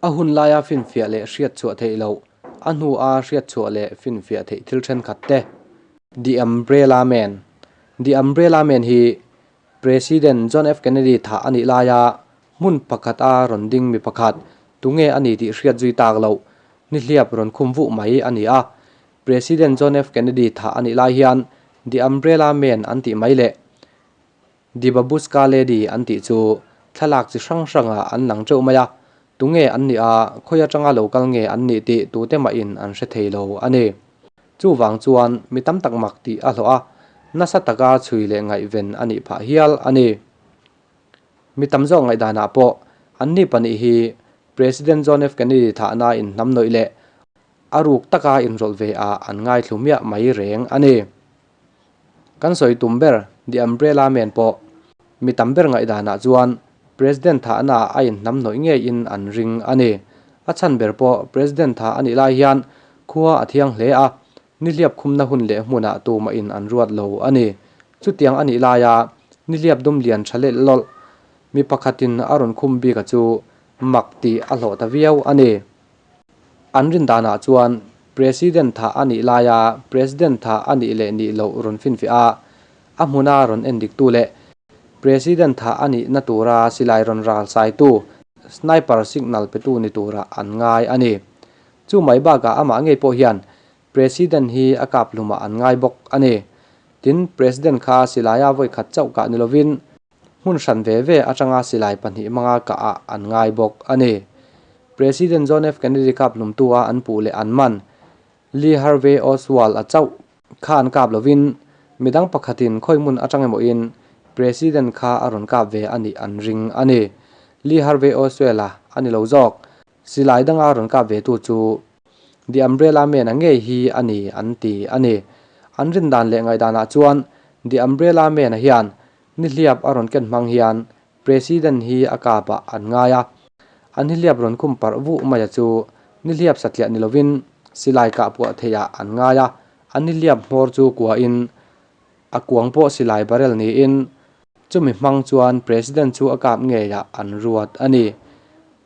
A hun laia finfiah leh hriat chhuah theih loh, a hnua hriat chhuah leh finfiah theih thil thenkhat te. The Umbrella Man The Umbrella Man hi President John F. Kennedy thah a nih laia hmun pakhata rawn ding mi pakhat tunge a ni tih hriat zui tak loh nihliap rawn khum vuh mai a ni a. President John F. Kennedy thah a nih lai hian The Umbrella Man an tih mai leh The Babushka Lady an tih chu thlalak chi hrang hrangah an lang teuh mai a, tunge an nih a, khawi atanga lo kal nge an nih tih tute mahin an hre thei lo a ni. Chuvang chuan mi tam tak mak tih a hlawh a, nasa taka chhui leh ngaihven a nih phah hial a ni. Mi tam zawk ngaihdanah pawh anni pahnih hi President John F. Kennedy thahna inhnamhnawih leh a ruk taka inrawlh ve ah an ngaithlu miah mai reng a ni. Kan sawi tum ber The Umbrella Man pawh mi tam ber ngaihdanah chuan President thahna a inhnamhnawih ngeiin an ring a ni. A chhan ber pawh President thah a nih lai hian khua a thiang hle a, nihliap khumna hun leh hmunah tumahin an ruat lo a ni. Chutiang a nih laia nihliap dum lian tha leh lawlh mi pakhatin a rawn khum bika chu mak tih a hlawh ta viau a ni. An rin danah chuan President thah a nih laia President thah a nih leh nih loh rawn finfiah a, a hmuna rawn en diktu leh President thah a nihna tura silai rawn ral saitu sniper signal petu ni turah an ngai a ni. Chu mai bakah amah ngei pawh hian President hi a kap hlumah an ngai bawk a ni. Tin, President kha silaia vawi khat chauh kah ni lovin Hmun hran ve ve atanga silai pahnih hmanga kah ah an ngai bawk a ni. President John F. Kennedy kap hlumtu a an puh leh an man Lee Harvey Oswald a chauh kha an kap lovin midang pakhatin khawi hmun atang emawin President kha a rawn kap ve a nih an ring a ni. Lee Harvey Oswald a a ni lo zawk. Silai danga rawn kap ve tu chu The Umbrella Man a ngei hi a ni an ti a ni. An rin dan leh ngaihdanah chuan The Umbrella Man a hian Nihliap a rawn ken hmang hian President hi a kap ah an ngai a, a nihliap rawn khum parh vuh mai a chu nihliap satliah ni lovin silai kah puah theih ah an ngai a, a nihliap hmawr chu kuahin a kuang pawh silai barrel niin chumi hmang chuan President chu a kap ngei ah an ruat a ni.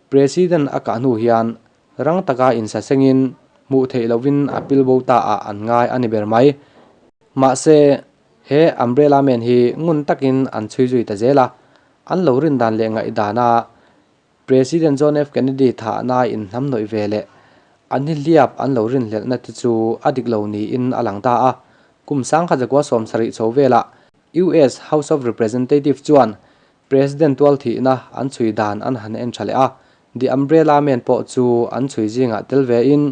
President a kah hnu hian rang taka insasengin hmuh theih lovin a pil bo ta ah an ngai a ni ber mai. Mahse, He Umbrella Man hi ngun takin an chhui zui ta zel a, an lo rin dan leh ngaihdana President John F. Kennedy thahna inhnamhnawih ve leh an hihliap an lo rinhlelhna te chu a dik lo niin a lang ta a. Kum 1970 chho velah US House of Representatives chuan President tualthihna an chhui dan an han en tha leh a, The Umbrella Man pawh chu an chhui zingah tel vein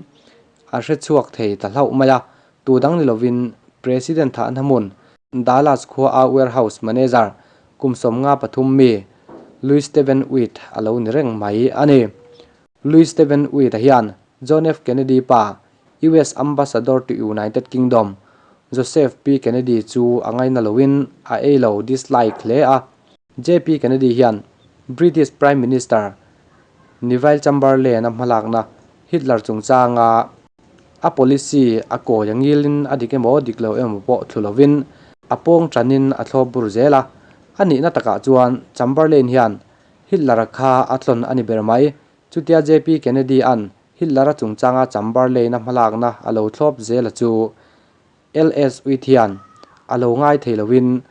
a hrechhuak thei ta hlauh mai a, Tu dang ni lovin President thahna hmun Dallas khua a warehouse manager kum 53 mi Louis Steven Witt a lo ni reng mai a ni. Louis Steven Witt-a hian John F. Kennedy pa US Ambassador to United Kingdom Joseph P. Kennedy chu a ngaina loin a ei lo dislike hle a. JP Kennedy hian British Prime Minister Neville Chamberlain-a hmalakna Hitler chungchanga A policy a kawi a ngilin a dik emaw dik lo emaw pawh thlu lovin a pawng tanin a thlawp bur zel a. A nihna takah chuan Chamberlain hian Hitler-a kha a tlawn a ni ber mai. Chutia JP Kennedy-a'n Hitler-a chungchanga Chamberlain-a hmalakna a lo thlawp zel a chu LS Uit hian a lo ngai thei lovin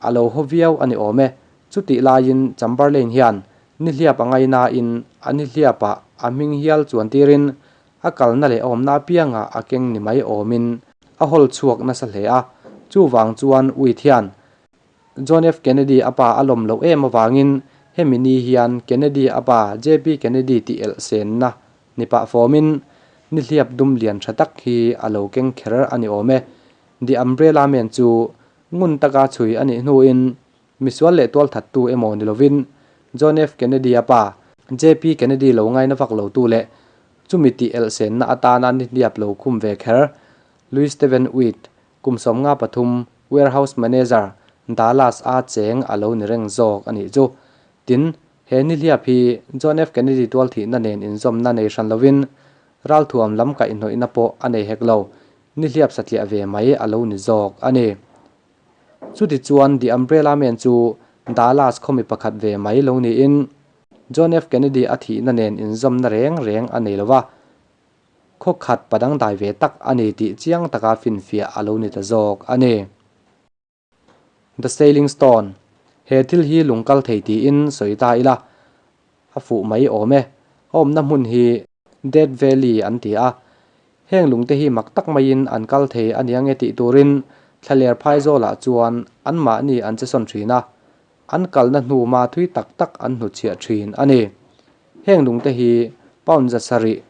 a lo haw viau a ni awm e. Chutih laiin Chamberlain hian nihliap a ngainain a nihliapah a hming hial chuan tirin A kalna leh awmna apiangah a keng ni mai awmin a hawl chhuak nasa hle a, chuvang chuan Uit hian John F. Kennedy a pa a lawm loh em avangin hemi ni hian Kennedy a pa JP Kennedy tih elh senna ni pah fawmin nihliap dum lian tha tak hi a lo keng kher a ni awm e. The Umbrella Man chu ngun taka chhui a nih hnuin Misual leh tualthattu emaw ni lovin John F. Kennedy-a pa, JP Kennedy lo ngaina vak lotu leh chumi tih elhsenna atana nihliap lo khum ve kher Louis Steven Witt, kum 53, warehouse manager, Dallas-a cheng a lo ni reng zawk a nih chu. Tin, he nihliap hi John F. Kennedy tualthihna nen inzawmna nei hran lovin ralthuam lam kaihhnawihna pawh a nei hek lo, nihliap satliah ve mai a lo ni zawk a ni. Chutichuan The Umbrella Man chu Dallas khawmi pakhat ve mai lo niin John F. Kennedy a thihna nen inzawmna reng reng a nei lo va, khaw khat padangdai ve tak a ni tih chiang taka finfiah a lo ni ta zawk a ni. The Sailing Stone, He thil hi lung kal thei tiin sawi ta ila, a fuh mai awm e. A awmna hmun hi Death Valley an ti a, heng lungte hi mak tak maiin an kal thei a nia nge tih turin thlaler phaizawlah chuan anmahni an che sawn thin a, an kalna hnuma thui tak tak an hnutchhiah thin a ni. Heng lungte hi pound 700,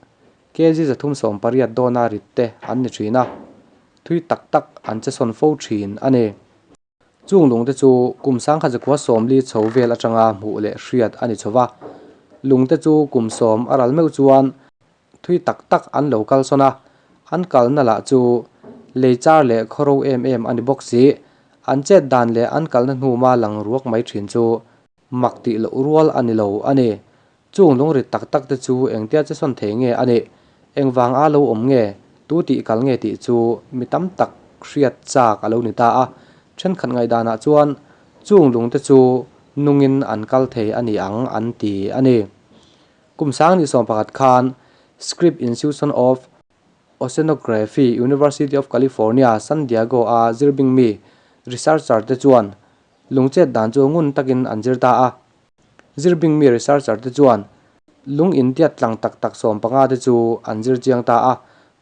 kg 380 dawna rit te an ni thin a, thui tak tak an che sawn fo thin a ni. Chung lungte chu kum 1940 chho vel atanga hmuh leh hriat a ni chho va, lungte chu kum sawm a ral meuh chuan thui tak tak an lo kal sawn a, an kalna lah chu lei char leh khawro em em a ni bawk si. An chet dan leh an kalna hnuma lang ruak mai thin chu mak tih loh rual a ni lo a ni. Chung lungrit tak tak te chu engtia che sawn thei nge a nih? Engvang a lo awm nge? Tu tih kal nge tih chu mi tam tak hriat chak a lo ni ta a. Thenkhat ngaihdanah chuan chung lungte chu nungin an kal thei a ni ang an ti a ni. Kum 2011 khan Scripps Institution of Oceanography, University of California, San Diego-a zirbing mi researcher te chuan lungchet dan chu ngun takin an zir ta a. Zirbing mi researcher te chuan lung intiat tlang tak tak 15 te chu an zir chiang ta a,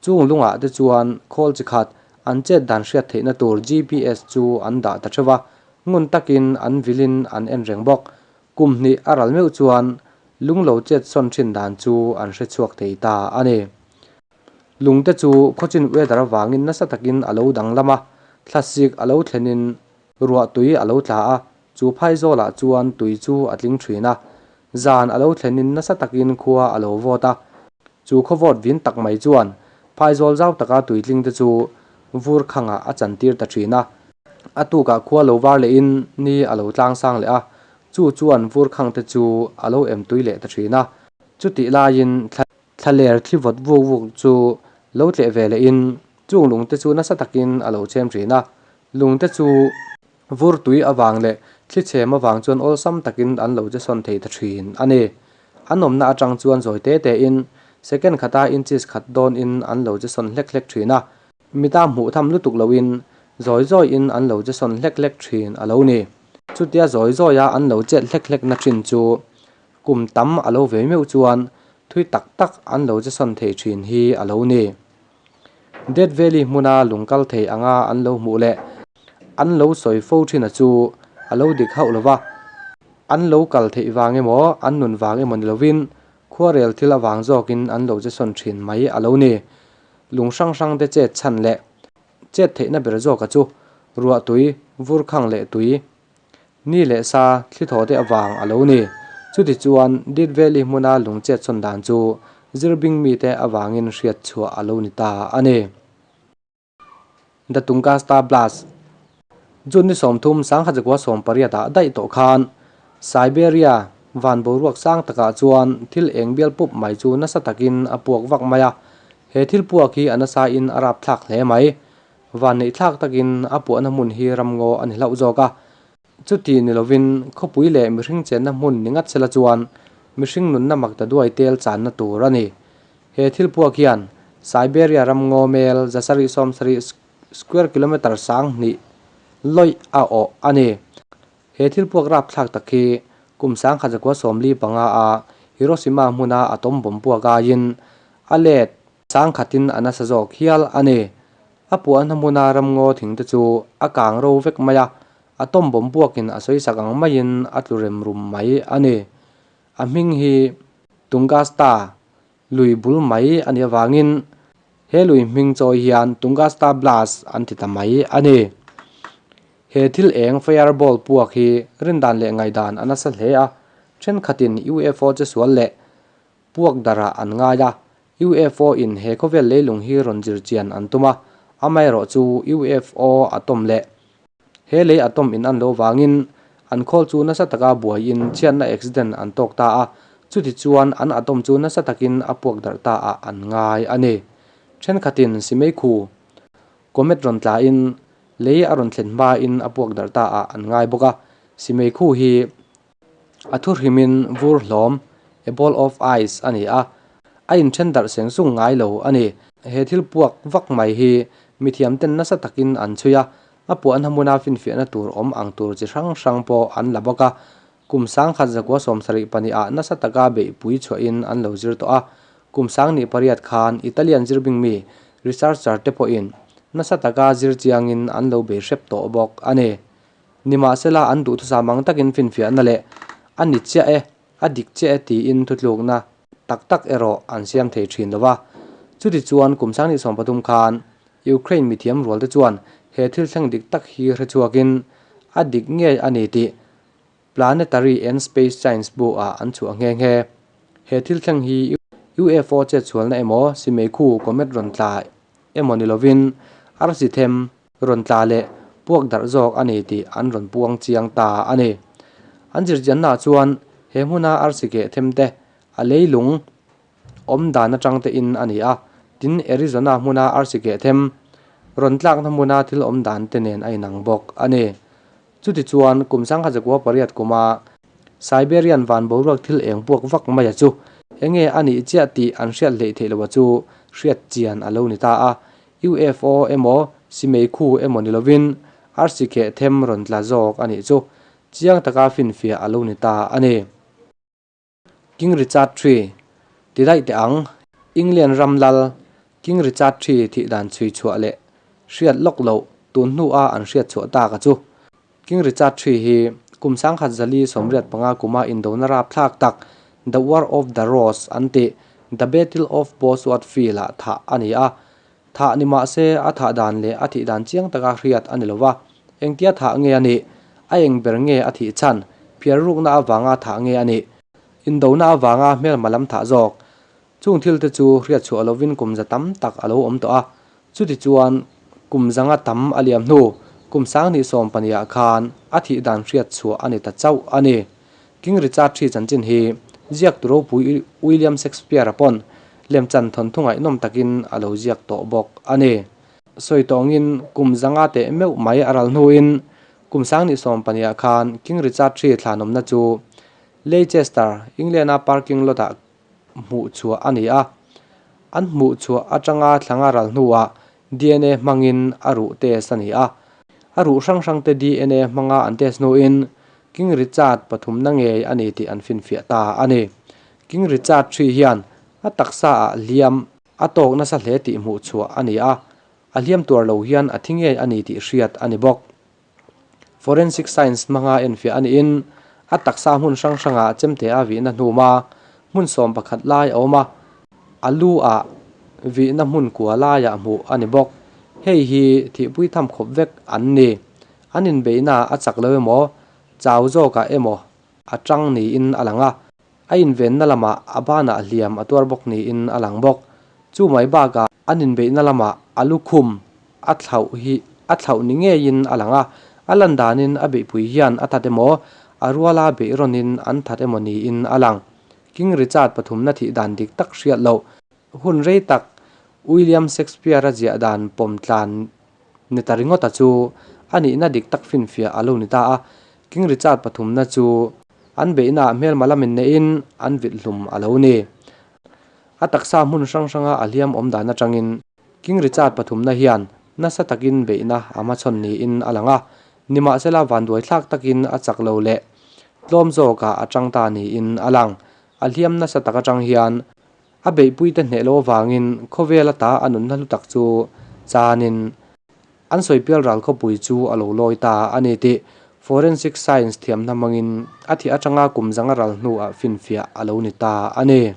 chung lungah te chuan khawl chi khat an chet dan hriat theihna tur GPS chu an dah ta theuh a, ngun takin an vilin an en reng bawk. Kum hnih a ral meuh chuan lung lo chet sawn thin dan chu an hre chhuak thei ta a ni. Lungte chu khawchin weather avangin nasa takin a lo danglam a, thlasik a lo thlenin Ruah tui a lo tla a, chu phaizawlah chuan tui chu a tling thin a. Zan a lo thlenin nasa takin khua a lo vawt a. Chu khaw vawt vin tak mai chuan phaizawl zau taka tui tling te chu vur khangah a chantir ta thin a. A tukah khua lo var lehin ni a lo tlang sang leh a, chu chuan vur khang te chu a lo em tui leh ta thin a. Chutih laiin thlaler thli vawt vuk vuk chu lo tleh ve lehin chung lungte chu nasa takin a lo chem thin a. Lungte chu vur tui avang leh thli chhem avang chuan awlsam takin an lo che sawn thei ta thin a ni. An awmna atang chuan zawi te tein second khata inches khat dawnin an lo che sawn hlek hlek thin a, mita hmuh tham lutuk loin zawi zawiin an lo che sawn hlek hlek thin a lo ni. Chutia zawi zawia an lo chet hlek hlek na thin chu kum tam a lo ve meuh chuan thui tak tak an lo che sawn thei thin hi a lo ni. Death Valley hmuna lung kal thei anga an lo hmuh leh an lo sawi fo thin a chu a lo dik hauh lo va, an lo kal theih vang emaw an nun vang emaw ni lovin khuarel thil avang zawkin an lo che sawn thin mai a lo ni. Lung hrang hrang te chet chhan leh chet theihna ber zawka chu ruahtui, vurkhang leh tui Ni leh sa thli thaw te avang a lo ni. Chuti chuan Death Valley hmuna lungchet sawn dan chu zirbing mite avangin hriat chhuah a lo ni ta a ni. The Tunguska Blast June ni 30 1918 ah daih tawh khan Siberia van boruak sang takah chuan thil eng bial pup mai chu nasa takin a puak vak mai a. He thil puak hi a nasa in a rapthlak hle mai. Vanneihthlak takin a puahna hmun hi ramngaw a ni hlauh zawk a. Chuti ni lovin khawpui leh mihring chenna hmun ni ngat sela chuan mihring nunna makta duai tel channa tur a ni. He thil puak hian Siberia ramngaw mel 770 square kilometre 2000 lawih a awh a ni. He thil puak rapthlak tak hi kum 1945 a Hiroshima hmuna atom bomb puak aiin a let 10,000in a nasa zawk hial a ni. A puahna hmuna ramngaw thing te chu a kang ro vek mai a, a tawm bawm buakin a sawi sak ang maiin a tlu rem rum mai a ni. A hming hi Tunguska lui bul mai a nih avangin he lui hming chawi hian Tunguska Blast an ti ta mai a ni. He thil eng fireball puak hi rindan leh ngaihdan a nasa hle a, thenkhatin UFO che sual leh puak darah an ngai a, UFO in he khawvel leilung hi rawn zir chian an tum a, amaherawh chu UFO atom leh he lei atom in an lo vangin an khawl chu nasa taka buaiin chhiatna accident an tawk ta a, chuti chuan an atom chu nasa takin a puak darh ta ah an ngai a ni. Thenkhatin Simeikhu comet rawn tlain lei a rawn thlen hmain a puak darh ta ah an ngai bawk a, Simeikhu hi A thu hrimin vur hlawm. A ball of ice, a ni a, a inthen darh seng sung ngai lo a ni. He thil puak vak mai hi mithiamten nasa takin an chhui a, a puahna hmuna finfiahna tur awm ang tur chi hrang hrang pawh an la bawk a. Kum 1772 ah nasa taka beihpui chhuahin an lo zir tawh a, kum 2008 khan Italian zirbing mi researcher te pawhin nasa taka zir chiangin an lo bei hrep tawh bawk a ni. Nimahsela an duhthusam ang takin finfiahna leh a ni chiah e, a dik chiah e tiin thutlukna tak tak erawh an siam thei thin lo va. Chutichuan kum 2013 khan Ukraine mithiam rualte chuan he thil thleng dik tak hi hre chhuakin a dik ngei a ni tih Planetary and Space Science bu ah an chhuah nghe nghe. He thil thleng hi UFO chetchhualna emaw simeikhu comet rawn tla emaw ni lovin arsi them rawn tla leh puak darh zawk a ni tih an rawn puang chiang ta a ni. An zirchiannaah chuan he hmuna arsi keh them te a leilung awm dan atang te in a ni a, tin Arizona hmuna arsi keh them rawn tlakna hmuna thil awm dan te nen a inang bawk a ni. Chutichuan kum 1908 kuma Siberian van boruak thil eng puak vak maia chu enge a nih chiah tih an hriat hleih theih loha chu hriat chian a lo ni ta a. UFO emaw Simeikhu emaw ni lovin arsi kheh them rawn tla zawk a nih chu chiang taka finfiah a lo ni ta a ni. King Richard ii ti daih teh ang. England ram lal King Richard ii thih dan chhui chhuah leh hriat lawk loh tun hnua an hriat chhuah tak a chu. King Richard ii hi kum 1085 kuma indona rapthlak tak The War of the Rose an tih The Battle of Bosworth Field-ah thah a ni a. Thah ni mah se a thah dan leh a thih dan chiang taka hriat a ni lo va, engtia thah nge a nih, a eng ber nge a thih chhan, phiar rukna avanga thah nge a nih, indona avanga hmelma lam thah zawk. Chung thil te chu hriat chhuah lovin kum za tam tak a lo awm tawh a, chuti chuan kum zanga tam a liam hnu kum 2020 ah khan a thih dan hriat chhuah a ni ta chauh a ni. King Richard ii chanchin hi ziaktu ropui William Shakespeare-a pawn lemchan thawnthu ngaihnawm takin a lo ziak tawh bawk a ni. Sawi tawngin kum zanga teh meuh mai a ral hnuin kum 2020 ah khan King Richard ii thlanawmna chu Leicester, England-a parking lot-ah hmuh chhuah a ni a. An hmuh chhuah atanga thlanga ral hnuah DNA hmangin a ruh test a ni a. A ruh hrang hrangte DNA hmanga an test hnuin King Richard pathumna ngei a ni tih an finfiah ta a ni. King Richard ii hian a taksaah hliam a tawk nasa hle tih hmuh chhuah a ni a, a hliam tuar lo hian a thi ngei a ni tih hriat a ni bawk. Forensic science hmanga enfiah a niin a taksa hmun hrang hrangah chemte a vihna hnuma hmun 11 lai a awm a, a lu ah vihna hmun kua laiah hmuh a ni bawk. Hei hi thihpui tham khawp vek an ni. An inbeihna a chak lo emaw, chau zawkah emaw a tang niin a lang a, a invenna lamah a banah hliam a tuar bawk niin a lang bawk. Chu mai bakah an inbeihna lamah a lukhum a thlauh hi a thlauh ni ngeiin a lang a, a lan danin a beihpui hian a that emaw, a ruala beih rawnin an that emaw niin a lang. King Richard pathumna thih dan dik tak hriat loh hun rei tak William Shakespeare-a ziah dan pawm tlan ni ta ringawta chu a nihna dik tak finfiah a lo ni ta a. King Richard pathumna chu an beihnaah hmelma lamin neihin an vilh hlum a lo ni. A taksa hmun hrang hranga a hliam awm dan atangin King Richard pathumna hian nasa takin beihna a hmachhawn niin a lang a, nimahsela vanduaithlak takin a chak lo leh tlawm zawkah a tang ta niin a lang. A hliam nasa tak atang hian A beihpuite hneh lo avangin khawvel ata a nunna hlu tak chu chanin an sawipial ral khawpui chu a lo lawi ta a ni tih Forensic Science thiamna hmangin a thih atanga kum zanga ral hnuah finfiah a lo ni ta a ni.